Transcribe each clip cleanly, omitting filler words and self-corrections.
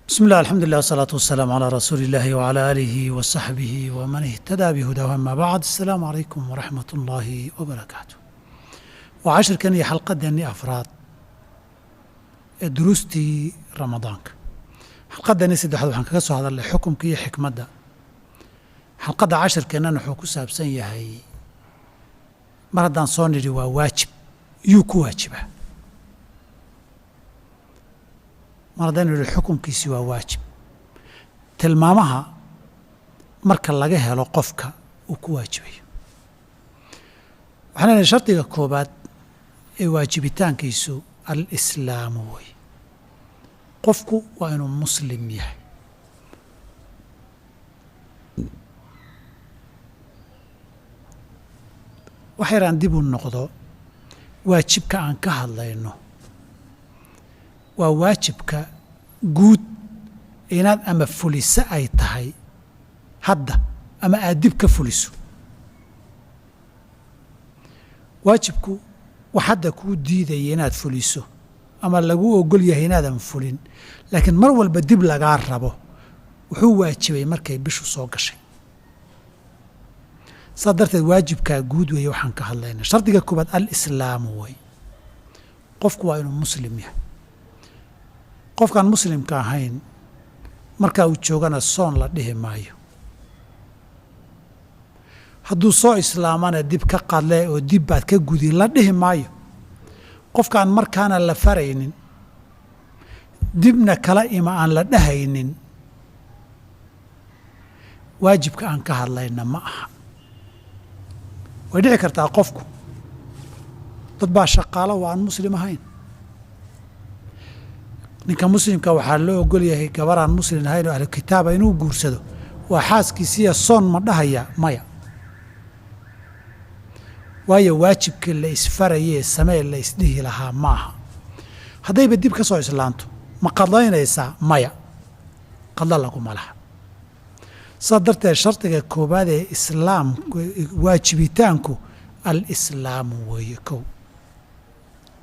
بسم الله الحمد لله والصلاة والسلام على رسول الله وعلى آله وصحبه ومن اهتدى بهداه أما بعد السلام عليكم ورحمة الله وبركاته. Waa cashirkan iyo xalqadeennii afraad ee duruustii Ramadaanka. Xalqadeennii saddexaad waxaan kaga soo hadalnay xukumka iyo xikmadda. Xalqadda cashirkeennan wuxuu ku saabsan yahay, mar haddaan soo nidhi waa waajib, yuu ku waajibaa? Mar haddaynu nidhi xukumkiisi waa waajib, tilmaamaha marka laga helo qofka uu ku waajibayo. Waxaan leenahay shardiga koobaad ee waajibitaankiisu alislaamu wey. Qofku waa inuu muslim yahay. Wax yar aan dib u noqdo, waajibka aan ka hadlayno waa waajibka guud inaad ama fuliso ay tahay hadda ama aad dib ka fuliso. Waajibku wax hadda kuu diidaya inaad fuliso ama laguu ogol yahay inaadan fulin, laakiin mar walba dib lagaa rabo, wuxuu waajibay markay bishu soo gashay. Saas darteed waajibkaa guud weeye waxaan ka hadlayna. Shardiga koobaad alislaamu wey. Qofku waa inuu muslim yahay. Qofkaan muslimka ahayn markaa uu joogana soon la dhihi maayo. Hadduu soo islaamana dib ka qadle oo dib baad ka gudi la dhihi maayo. Qofkaan markaana la faraynin, dibna kala ima aan la dhahaynin, waajibka aan ka hadlayna ma aha. Way dhici kartaa qofku, dad baa shaqaalo oo aan muslim ahayn. Ninka muslimka waxaa loo ogol yahay gabaraan muslim ahayn oo ahlu kitaaba inuu guursado, waa xaaskiisiya, soon ma dhahaya? Maya. Waayo waajibkii la isfarayee samee la isdhihi lahaa ma aha. Haddayba dib ka soo islaanto, ma qadlaynaysaa? Maya, qadlo laguma laha. Saas darteed shardiga koowaad ee islaamku waajibitaanku alislaamu weeye. Kow.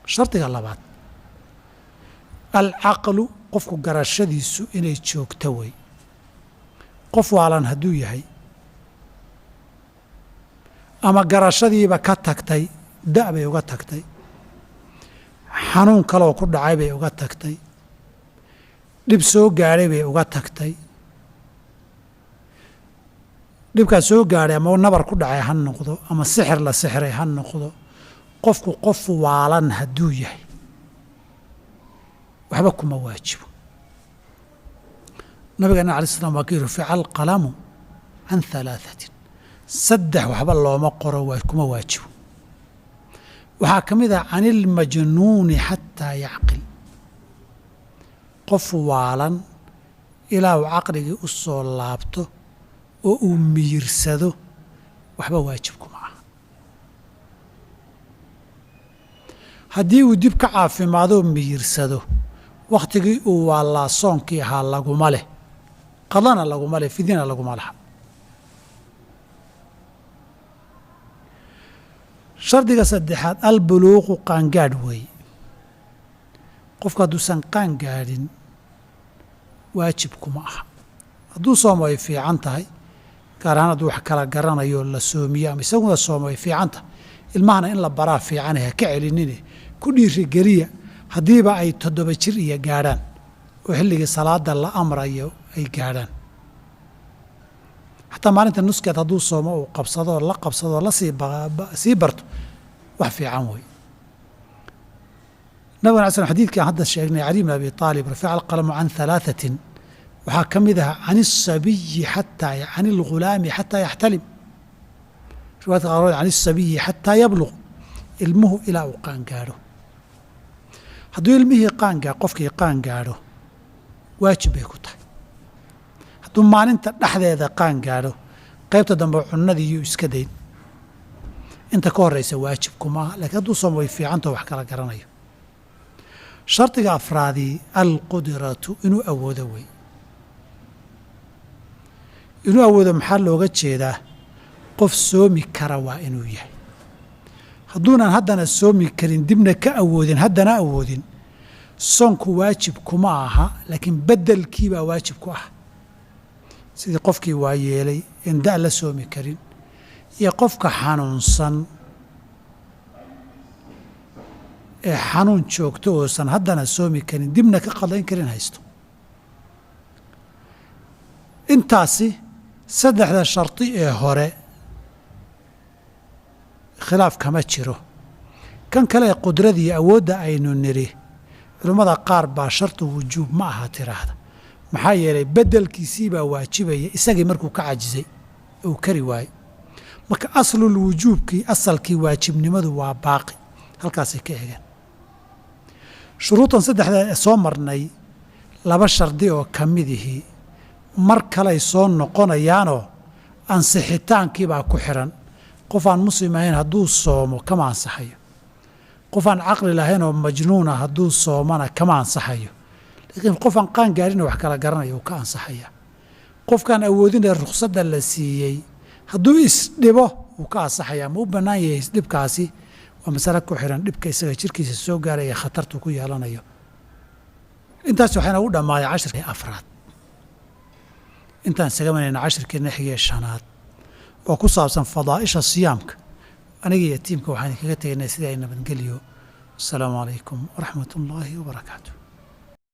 Shardiga labaad alcaqlu, qofku garashadiisu inay joogto wey. Qof waalan hadduu yahay ama garashadiiba ka tagtay, da' bay uga tagtay, xanuun kaloo ku dhacay bay uga tagtay, dhib soo gaadhay bay uga tagtay, dhibkaas soo gaadhay ama nabar ku dhacay ha noqdo ama sixir la sixiray ha noqdo, qofku qof waalan hadduu yahay waxba kuma waajibo. Nabigeena alai slam waa ka yiri rufica alqalamu can halaathatin, saddex waxba looma qoro, kuma waajibo. Waxaa ka mid ah can ilmajnuuni xataa yacqil, qof waalan ilaa uu caqligii u soo laabto oo uu miyirsado waxba waajib kuma aha. Haddii uu dib ka caafimaadoo miyirsado, wakhtigii uu waallaa soonkii ahaa laguma leh, qadana laguma leh, fidina laguma laha. Shardiga saddexaad albuluuqu, qaangaadh weeye. Qofku hadduusan qaangaadhin waajib kuma aha. Hadduu soomo ay fiican tahay, gaar ahaan hadduu wax kala garanayo la soomiyo ama isaguna soomo ay fiican tahay. Ilmahana in la baraa fiicane, ha ka celinine, ku dhiirigeliya haddiiba ay 7 jir iyo gaadhaan oo xilligii salaada la amrayo ay gaadhaan. Xataa maalinta nuskeed hadduu soomo uu qabsadoo la qabsadoo la sii barto, wax fiican wey. Nabigana alay slam xadiidkii aan hadda sheegnay, Cali bn Abi Aalib, rafica alqalamu can halaathatin, waxaa ka mid ahaa can isabiyi xataa can ilghulaami xataa yaxtalim. Riwaayadka qaarkood can isabiyi xataa yabluq, ilmuhu ilaa uu qaangaadho. Hadduu ilmihii qofkii qaangaadho waajib bay ku tahay. Hadduu maalinta dhexdeeda qaangaadho, qaybta dambe cunadii yuu iska dayn, inta ka horraysa waajib kuma aha. Lakiin hadduu soomo way fiicantao wax kala garanayo. Shardiga afraadii alqudratu, inuu awoodo wey. Inuu awoodo maxaa looga jeedaa? Qof soomi kara waa inuu yahay. Hadduunan haddana soomi karin, dibna ka awoodin, haddana awoodin, Soonku waajib kuma aha, laakiin bedelkiibaa waajib ku ah, sidii qofkii waayeelay en da' la soomi karin iyo qofka xanuunsan ee xanuun joogto oosan haddana soomi karin dibna ka qadayn karin haysto. Intaasi saddexda shardi ee hore khilaaf kama jiro. Kan kale ee qudradii awoodda aynu nidhi, culimmada qaar baa shartu wujuub ma aha tiraahda, maxaa yeelay beddelkiisii baa waajibaya isagii markuu ka cajisay uu kari waayey. Marka aslul wujuubkii, asalkii waajibnimadu waa baaqi, halkaasay ka egeen. Shuruudan saddexda ee soo marnay laba shardi oo ka midihii mar kaley soo noqonayaanoo ansixitaankiibaa ku xiran. Qof aan muslim ahayn hadduu soomo kama ansaxayo, qof aan caqli lahayn oo majnuuna hadduu soomona kama ansaxayo, laakiin qof aan qaan gaarina wax kala garanayo uu ka ansaxaya. Qofkaan awoodinee rukhsadda la siiyey hadduu isdhibo wuu ka ansaxayaa. Ma u bannaan yahay isdhibkaasi? Waa masale ku xiran dhibka isaga jirkiisa soo gaaraya khatartuu ku yeelanayo. Intaas waxaa inoogu dhammaaday cashirkii afraad. Intaan isaga cashirkeenna xigee shanaad oo ku saabsan fadaa'isha siyaamka, aniga iyo tiimka waxaan idinkaga tegaynaa sidii ay nabadgeliyo. Asalaamu calaykum waraxmat ullaahi wabarakaatu.